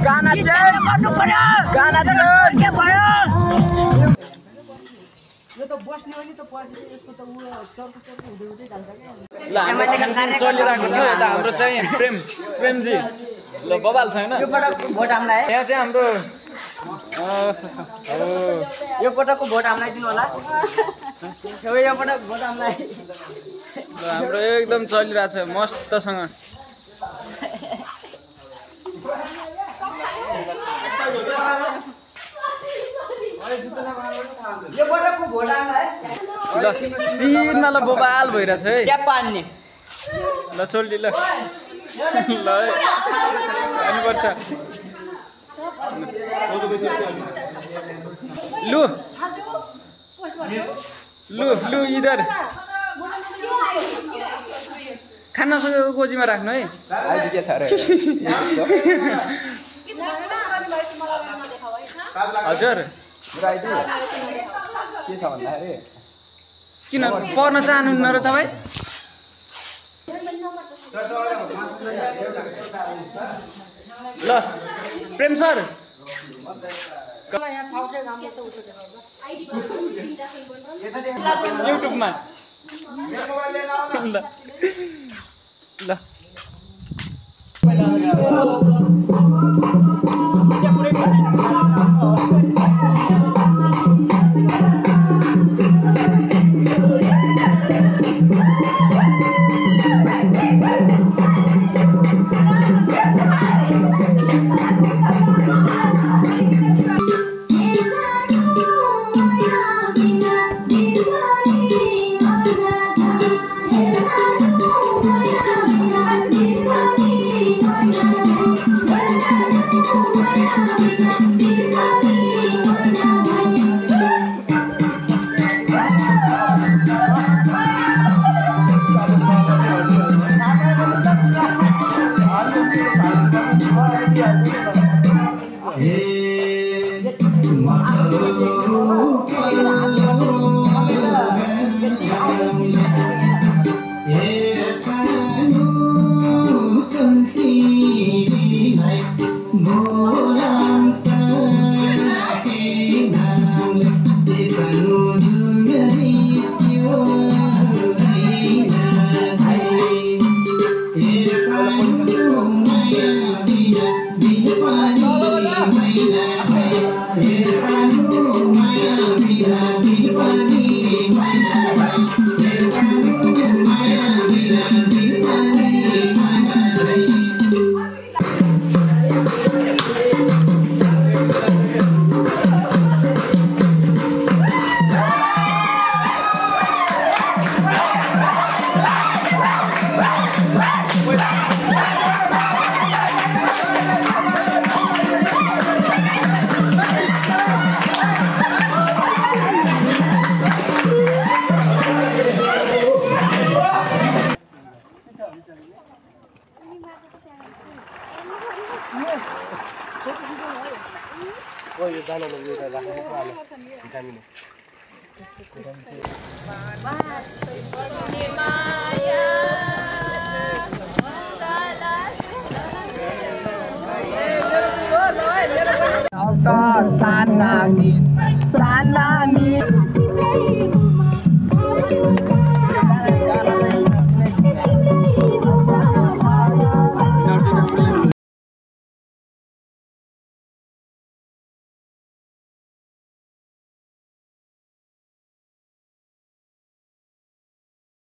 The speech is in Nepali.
गाना चेन्ज गर्नु पर्यो गाना चेन्ज के भयो यो त बस्ने हो नि त पछि यसको त उ चर्को हुँदै हुँदै जान्छ के ल हाम्रो खानखान चलिरहेको छ यता हाम्रो चाहिँ प्रेमजी ल बबाल छैन यो पटकको भोट हामीलाई यहाँ चाहिँ हाम्रो यो पटकको भोट हामीलाई दिनु होला यो पटक भोट हामीलाई ल हाम्रो एकदम चलिरहेछ मस्तसँग यो पटकको भोट हामीलाई ल चिनमा ल बबाल भइरहेछ है क्या पान्ने ल सोल्टी ल ल पर्छ लु लु लु इधर खाना सकेको गोजीमा राख्नु है हजुर के छ भन्दाखेरि किन पर्न चाहनुहुन्न र तपाईँ ल प्रेम सर युट्युबमा ल Sanani